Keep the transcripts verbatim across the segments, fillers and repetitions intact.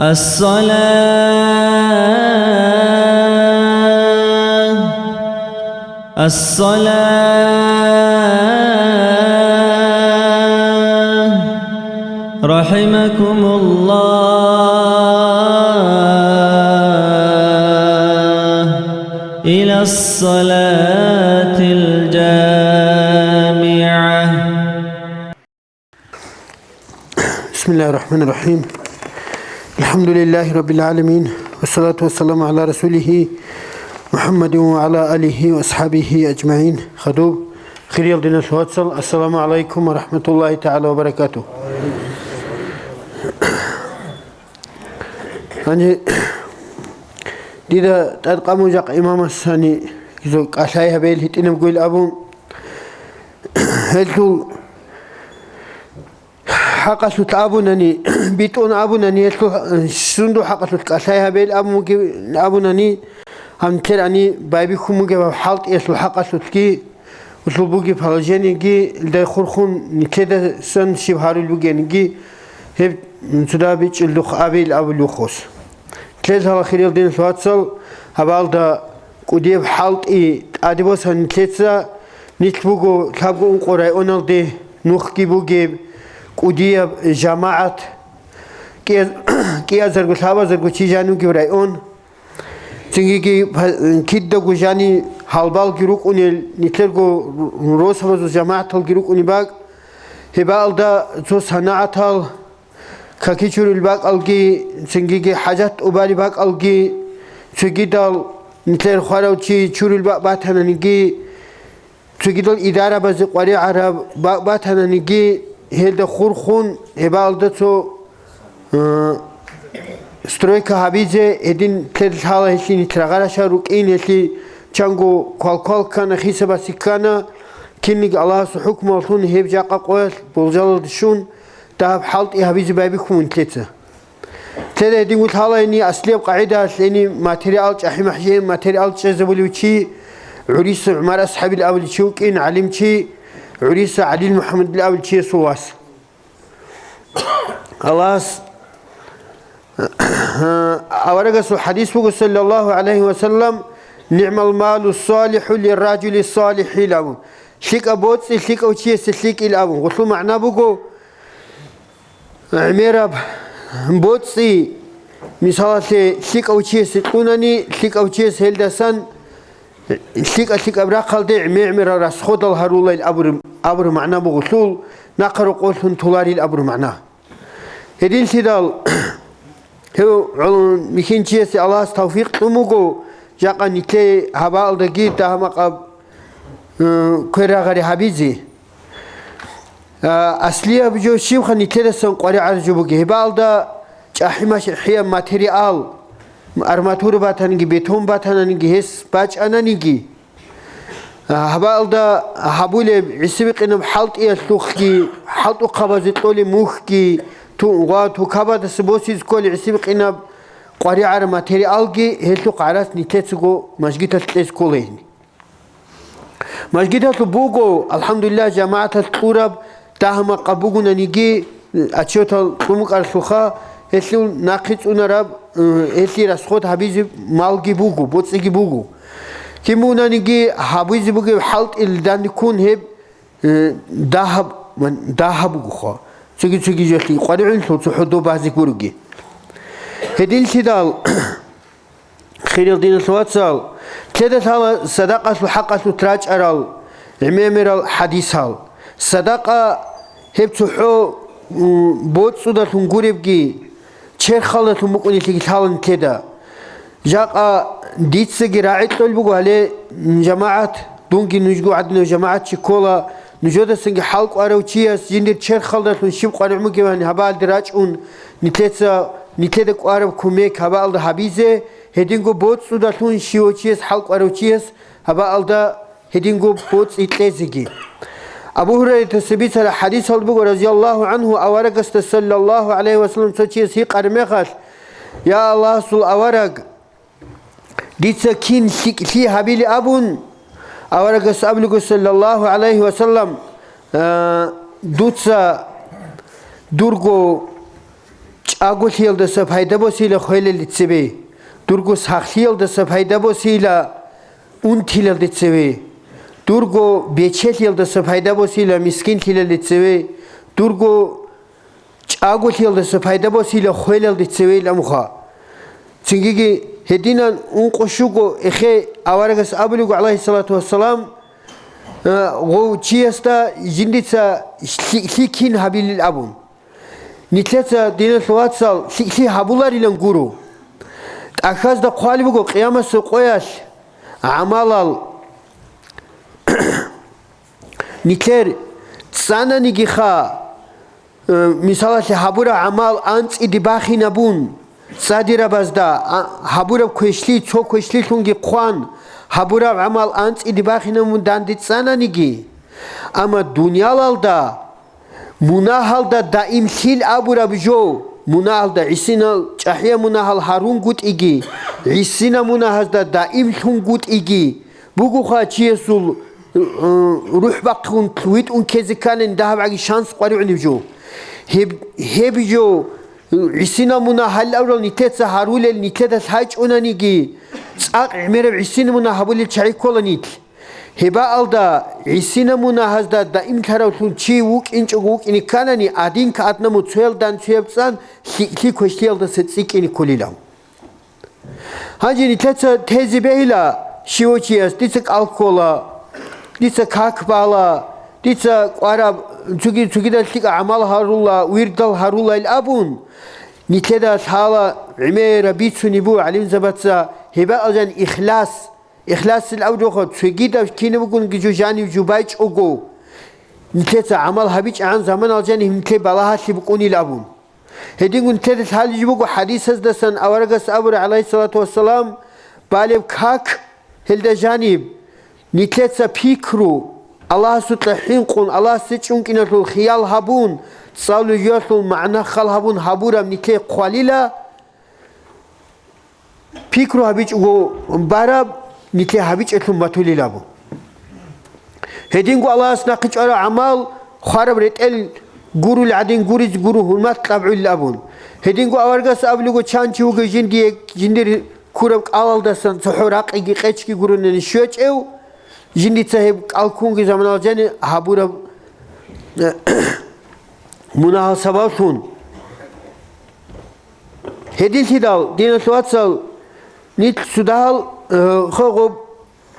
الصلاة، الصلاة، رحمكم الله، إلى الصلاة الجامعة. بسم الله الرحمن الرحيم. الحمد لله رب العالمين. والصلاة والسلام على رسوله محمد وعلى آله وأصحابه أجمعين. Хадуб, хириял диналъул вацал, ассаламу гӀалайкум ва рахӀматуллагьи тагӀала ва баракатугь. Гьанже дида тӀадкъабун жакъа имамас гьани, кӀалъай гьабейил гьитӀинабгойил абун, гьелъул хӀакъалъулъ абунани, битӀун абунани, гьелъул, э, сундул хӀакъалъулъ кӀалъай гьабейил абун бугеб-, абунани, гьанлъер ани байбихьун бугеб гьаб хӀалтӀиялъул хӀакъалъулъги, улъул бугеб положениеги, илдай хурхун нилъедасан щиб гьарулел бугениги, гьеб цо дагьаб бичӀчӀулдухъ абейил абулев хос. Нилъел гьала, хириял диналъул вацал, гьабалда кӀудияб хӀалтӀи тӀаде босан нилъеца, нилъ буго лъабго ункъо районалде нухги бугеб кӀудияб жамагӀат, кӀия-, кӀиазарго лъабазарго чи жанив вугев район. Цинги па-, кидаго жани гьалбалги рукӀунел, нилъерго росабазул жамагӀаталги рукӀунеб бакӀ, гьебаалда цо санагӀатал, каки чурул бакӀалги, цингиги хӀажат тӀубалеб бакӀалги, цогидал нилъер хварав чи чурул бакӀ батананиги, цогидал идарабазе къваригӀараб бакӀ батананиги, гьелда хурхун гьебаалда цо, э, стройка гьабизе, гьедин лъела гьелъин нилъ рагъарашал рукӀин, гьелъи чанго квалквал ккана, хисабасе ккана, кинниги Аллагьасул хӀукмаллъун гьеб жакъа къоялъ болжалалде щун, дагьаб хӀалтӀи гьабизе байбихьун нилъеца. Лъела гьедин гьалайни аслияб къагӀидаялъ гьени материал чӀахӀи-махӀжи, материал чӀезабулев чи, ГӀуриса ГӀумар асхӀабил абулев чи вукӀин, гӀалимчи, ГӀуриса ГӀалил МухӀаммадил абулев чиясул вас. Аллагьас, аварагасул хадис буго, саллаллагьу гӀалайгьи ва саллам: «НигӀмал малу салихӀу лирраджули салихӀил», – абун. ЛъикӀаб боцӀи лъикӀав чиясе лъикӀил абун. Гъулъул магӀна буго, гӀемераб боцӀи, мисалалъе, лъикӀав чиясе кьунани, лъикӀав чияс гьелдасан лъикӀа-лъикӀаб рахъалде гӀемер-гӀемерал расходал гьарулел абураб, абураб магӀна буго, лъул нахъа рокъолъун толарил абураб магӀна. Гьединлъидал гьев гӀоло-, михьинчиясе Аллагьас тавфикъ кьун буго, жакъа нилъее гьабаалдаги дагьа-макъаб, э, квер рагъари гьабизе. А, аслияб жо щибха нилъедасан къваригӀараб жо бугеб? Гьебаалда чӀахӀи-махӀияб материал, арматура батаниги, бетон батананиги, гьес бачӀананиги, а, гьабаалда гьабулеб гӀисибикъинаб хӀалтӀиялъухъги, хӀалтӀухъабазе кьолеб мухьги, ту-, ва тукабадаса босизе кколеб гӀисибикъинаб къваригӀараб материалги гьелъухъ гӀарац нилъецаго мажгиталъ кьезе ккола гьени. Мажгиталъуб буго, алхӀамдулиллагь, жамагӀаталъ кьураб дагьа-макъаб бугонаниги, отчетал кьун букӀаралъулха, гьелъул нахъе цӀунараб, э, гьелъие расход гьабизе малги буго, боцӀиги буго. Кин бугонаниги гьабизе бугеб хӀалтӀил данде ккун гьеб, э, дагьаб, дагьаб бугоха. Цоги-цоги жоялъе къваригӀунлъул цохӀо доб базе гуроги. Гьединлъидал Хириял диналъул вацал, лъеда лъала садакъалъул хӀакъалъулъ рачӀарал гӀемерал хадисал. Садакъа гьеб цохӀо, м, боцӀудалъун гуребги, черхалдалъун букӀунелъиги лъала нилъеда. Жакъа дицаги рагӀи кьолеб буго гьале, м, жамагӀат, дунги нужго гӀадинав жамагӀатчи ккола, нужедасанги хӀал кӀварав чияс жиндир черхалдалъун щиб къваригӀун бугебани гьабаалде рачӀун, нилъеца, нилъеда кӀвараб кумек гьабаалда гьабизе, гьединго боцӀудалъун щивав чияс, хӀал кӀварав чияс гьабаалда гьединго боцӀи кьезеги. Абу Гьурайратаса бицараб хадисалда буго, разияллагьу гӀангьу, аварагасда, саллаллагьу гӀалайгьи ва саллам, цо чияс гьикъараб мехалъ: «Я Аллагьасул авараг, дица кин лъикӀлъи гьабилеб?» – абун, аварагас абулего, саллаллагьу гӀалайгьи ва саллам: «Э, дуца дурго чӀаголъиялдаса пайда босила хвелалде цебе, дурго сахлъиялдаса пайда босила унтилалде цеве, дурго бечелъиялдаса пайда босила мискинлъилалде цеве, дурго чӀаголъиялдаса пайда босила хвелалде цеве иламуха. Цинги гьединан ункъо щуго эхе аварагас абулего, гӀалайгьиссалату вассалам, э, гъов чиясда жиндица лъи-, лъикин гьабилил абун. Нилъеца, диналъул вацал, лъикӀлъи гьабуларилан гуро. ТӀахьазда хъвалеб буго къиямасул къоялъ гӀамалал нилъер цӀананигиха, э, мисалалъе, гьабураб гӀамал анцӀиде бахинабун, цадирабазда, а, гьабураб квешлъи цо квешлъилъунги хъван, гьабураб гӀамал анцӀиде бахинабун данде цӀананиги, амма дуниялалда мунагьалда даимлъил абураб жо, мунагьалда гӀисинал чӀахӀиял мунагьал гьарунгутӀиги, гӀисина мунагьазда даимлъунгутӀиги, бугоха чиясул, э, рухӀ бахъун витӀун ккезе кканани дагьабгӀаги шанс къваригӀунеб жо. Гьеб, гьеб жо, э, гӀисинал мунагь гьалаврал нилъеца гьарулел нилъеда лъачӀунаниги, цӀакъ гӀемераб гӀисинал мунагь гьабулел чагӀи ккола нилъ. Гьебаалда, гӀисина мунагьазда даимлъаравлъун чи вукӀинчӀого вукӀине кканани, адинка аднаму цоялдан цояб цӀан лъикӀлъи квешлъиялдаса цӀикӀкӀине кколилан. Гьанже нилъеца тезе бегьила, щивав чияс дица кӀал ккола, дица как бала, дица кӀвараб, цоги-, цогидал лъикӀа гӀамал гьарула, вирдал гьарула ил абун, нилъеда лъала гӀемераб бицунеб буго гӀалимзабаца гьебаалжан ихлас. Ихласил абурабха, цогидаб кинаб бугониги жо жанив жубайчӀого, нилъеца гӀамал гьабичӀагӀан заманалъ жанив нилъее балагьалъи букӀунил абун. Гьединго нилъеда лъалеб жо буго хӀадисаздасан аварагас абура, гӀалайгьиссалату вассалам, балеб как гьелда жаниб, нилъеца пикру, Аллагьасукьа хӀинкъун, Аллагьасе чӀункӀиналъул хиял гьабун, цӀалул жоялъул магӀна хал гьабун гьабураб нилъее хъвалила, пикру гьабичӀого бараб, нилъее гьабичӀелъун батулил абун. Гьединго Аллагьас нахъе чӀвараб гӀамал, хвараб ретӀел гурул гӀадин гуризе гуро, гьурмат кьабгӀулил абун. Гьединго аварагас абулего, чан чи вугев жиндие, жиндир ккураб кӀалалдасан цохӀо ракъиги къечги гуронани щвечӀев, жиндица гьеб кӀал ккунги заманалъ жани гьабураб мунагьал сабаблъун. Гьединлъидал, диналъул вацал, нилъ цо дагьал, э, хо-, гъоб,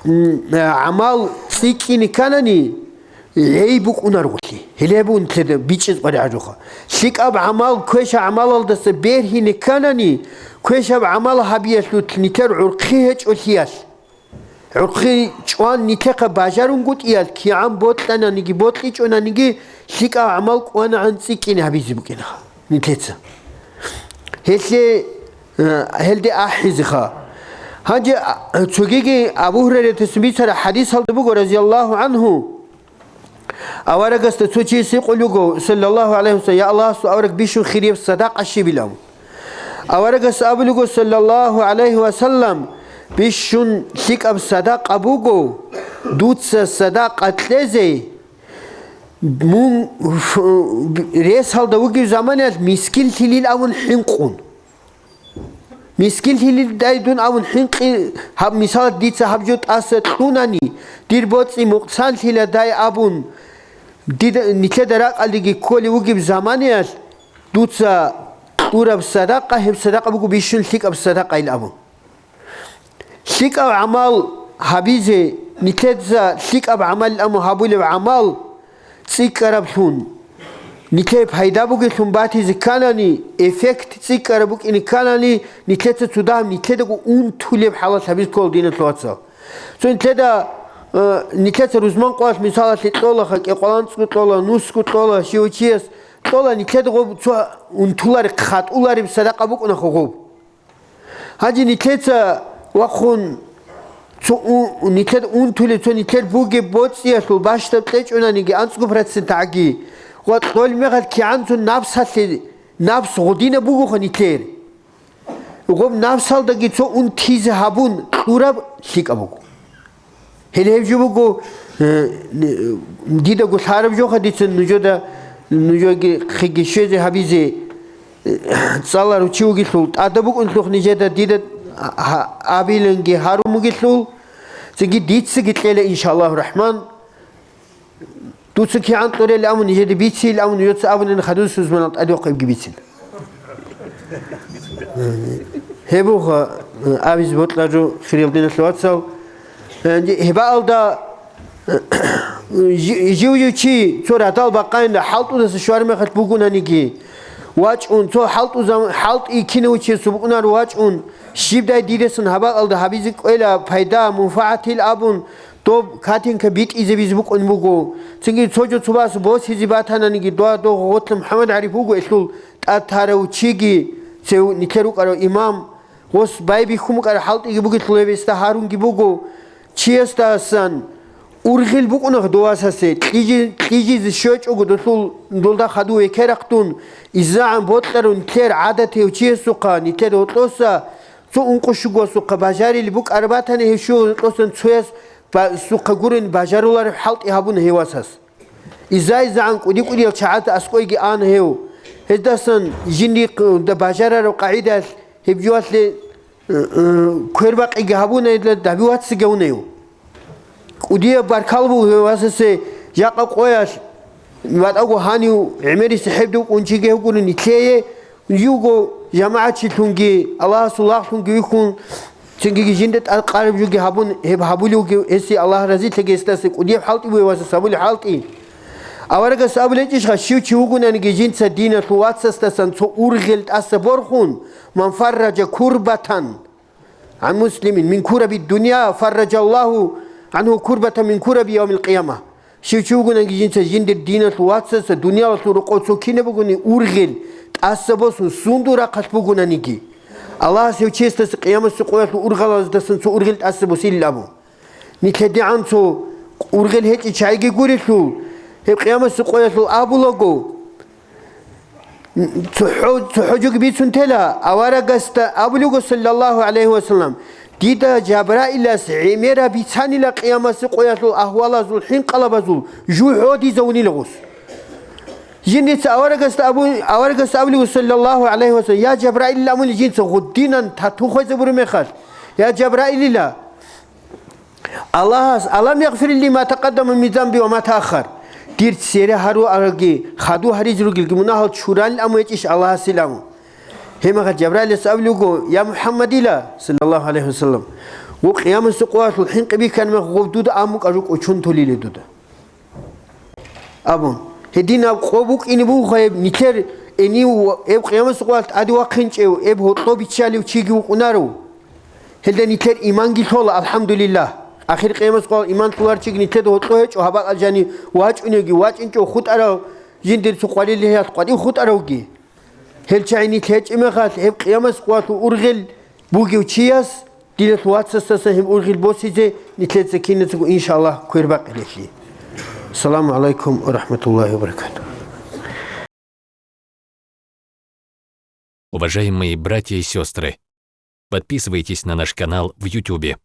м, э, гӀамал цӀикӀкӀине кканани, гӀей букӀунаргулъи. Гьеле гьеб унтида бичӀчӀиз къваригӀарухъа. ЛъикӀаб гӀамал, квешаб гӀамалалдаса бергьине кканани, квешаб гӀамал гьабиялъулъ нилъер гӀурхъи гьечӀолъиялъ. ГӀурхъи чӀван нилъехъа бажарунгутӀиялъ, кигӀан бокьананиги бокьичӀонаниги, лъикӀаб гӀамал кӀванагӀан цӀикӀкӀине гьабизе букӀинаха нилъеца. Гьелъе, э, гьелде ахӀизеха. Гьанже, а, цогиги Абу Гьурайратас бицараб хӀадисалда буго, разияллагьу гӀангьу, аварагасда цо чияс гьикъулего, саллаллагьу гӀалайгьи вассалам, я Аллагьасул авараг, бищун хирияб садакъа щибилан. Аварагас абулего, саллаллагьу гӀалайгьи вассалам, бищун лъикӀаб садакъа буго, дуца садакъа кьезе, мун ф-, ресалда вугев заманаялъ мискинлъилил авун хӀинкъун. Мискинлъилилдай дун авун хӀинкъи, гьаб мисал дица гьаб жо тӀаса кьунани, дир боцӀи мукъсанлъиладай абун, дида, нилъеда ракӀалдеги кколев вугеб заманаялъ, дуца кьураб садакъа, гьеб садакъа буго бищун лъикӀаб садакъайил абун. ЛъикӀаб гӀамал гьабизе, нилъеца лъикӀаб гӀамал аму гьабулеб гӀамал, цӀикӀкӀараблъун, нилъее пайда бугелъун батизе кканани, эффект цӀикӀкӀараб букӀине кканани, нилъеца цо дагьаб нилъедаго унтулеб хӀалалъ гьабиз ккола, диналъул вацал. Цо нилъеда, э, нилъеца рузман къоялъ мисалалъе кьолаха, кӀикъоялда анцӀго кьола, нусго кьола, щивав чияс кьола, нилъедаго цо унтулареб, хатӀулареб садакъа букӀунаха гъоб. Гьанже нилъеца вахъун цо у-, нилъер унтулеб, цо нилъер бугеб боцӀиялъул бащдаб кьечӀонаниги анцӀго процент гӀаги, ва кьолеб мехалъ кигӀан цо напсалъе, напс гъодинаб бугоха нилъер. Гъоб напсалдаги цо унтизе гьабун кьураб лъикӀаб буго. Гьеле гьеб жо буго, э, дидаго лъараб жоха дица нужеда, нужеги хъиги щвезе гьабизе. цӀаларав чи вугелъул, тӀада букӀунлъухъ нижеда дида гьа-, абиланги гьарун бугелъул, цинги дицаги кьела, иншаллагьу рахман. Дуца кигӀан кьурел амун, нижеда бицейил амун, йоца абунани хадусеб зуманал тӀадвахъебги бицин. Гьеб буго, э, абизе бокьару, хириял диналъул вацал. Э, гьебаалда, э, жи-, жив-жив чи цо радал бакъайна хӀалтӀудаса щвараб мехалъ бугунаниги вачӀун, цо хӀалтӀуза-, хӀалтӀи кинав чиясул букӀунаро вачӀун, щибдай дидасан гьабаалда гьабизе кӀвела пайда, мунфагӀатил абун, доб картинка битӀизабизе букӀун буго. Цинги цо жо цо вас босизе батананиги, дова дов гъотлъа МухӀаммад ГӀариф вуго элъул тӀад тарав чиги, цев нилъер рукӀарав имам, гъос байбихьун букӀараб хӀалтӀиги бугелъул гьеб гьесда гьарунги буго. Чиясдасан ургъел букӀуна дов васасе, кьижи-, кьижизе щвечӀого долъул, долда хадув векерахъ дун, иззагӀан бокьарав нилъер гӀадатияв чиясухъа, нилъер гьоркьоса, цо ункъо щуго васухъа бажарилеб букӀараб батани, гьев щуго гьоркьосан цояс ба-, сухъа гурин бажарулареб хӀалтӀи гьабуна гьев васас. Изай-изегӀан кӀуди-кӀудиял чагӀазда аскӀойги ана гьев. Гьездасан жиндихъ-, да бажарараб къагӀидаялъ гьеб жоялъе, э, э, квербакъиги гьабуна, гьедла дагьби вацаги гьавуна гьев. КӀудияб баркал буго гьев васасе жакъа къоялъ, ватӀаго гьанив гӀемерисеб хӀеб дукӀун чиги гьев гурин нилъее, Живго жамагӀатчилъунги, Аллагьасул лагълъунги вихьун, цинги жинда тӀадкъараб жоги гьабун, гьеб гьабулевги, гьесие Аллагь разилъаги гьесдаса кӀудияб хӀалтӀи бугев васас гьабулеб хӀалтӀи. Аварагас абулечӀищха, щив чи вугонаниги жинца диналъул вацасдасан цо ургъел тӀаса борхун, ман фарраджа курбатан, гӀан муслимин мин кураби дунья, фарраджаллагьу гӀангьу курбатан мин кураби явмил къияма. Щив чи вугонаги жинца жиндир диналъул вацаса дуниялалъул рокъов цо кинаб бугони ургъел тӀаса босун сундул рахъалъ бугонаниги, Аллагьас гьев чиясдаса къиямасеб къоялъул ургъалаздасан цо ургъел тӀаса босилин абу. НилъедегӀан цо ургъел гьечӀей чагӀиги гурелъул, гьеб къиямасеб къоялъул абулаго, ЦохӀо-, цохӀо жоги бицун тела, аварагасда абулего, саллаллагьу гӀалайгьи вассалам, дида Жабраилас гӀемераб бицанила къиямасеб къоялъул агьвалазул хӀинкъалабазул жу гьодизавунила гъус. Жиндица аварагасда абу-, аварагасда абулего, саллаллагьу гӀалайгьи вассалам, я Жабраил, амуни жинца гъудинан тату хвезабураб мехалъ, я Жабраилила, Аллагьас, «Алам ягъфир ли ма такъаддама мин занби ва ма тааххар». Дир цере гьаруараги, хадув гьаризе ругелги мунагьал чуралин аму гьечӀищ Аллагьасил аму. Гьемагъа Жабраилас абулего, я МухӀаммадила, саллаллагьу гӀалайгьи вассалам, гъо къиямасеб къоялъул хӀинкъи бихьанмехалъ гъов дуда аму кӀажу кӀочон толиле дуда. Абун, гьединаб къо букӀине буго гьеб нилъер гьенив ва гьеб къиямасеб къоялъ тӀаде вахъинчӀев, гьеб гьоркьоб биччалев чиги вукӀунаро. Гьелда нилъер иманги лъола, алхӀамдулиллагь. Ахир къиямасеб къоялъ иман лъоларав чиги нилъеда гьоркьо гьечӀо, гьабал алжани вачӀуневги, вачӀинчӀев хутӀарав, жиндир цо къварилъиялъ къватӀив хутӀаравги. Гьел чагӀи нилъ гьечӀеб мехалъ, гьеб къиямасеб къоялъул ургъел бугев чияс, диналъул вацасдасан гьеб ургъел босизе нилъеца киназего, иншаллагь, квербакъилелъи. Ассаламу гӀалайкум ва рахӀматуллагьи ва баракатугь. Уважаемые братья и сестры, подписывайтесь на наш канал в Ютубе.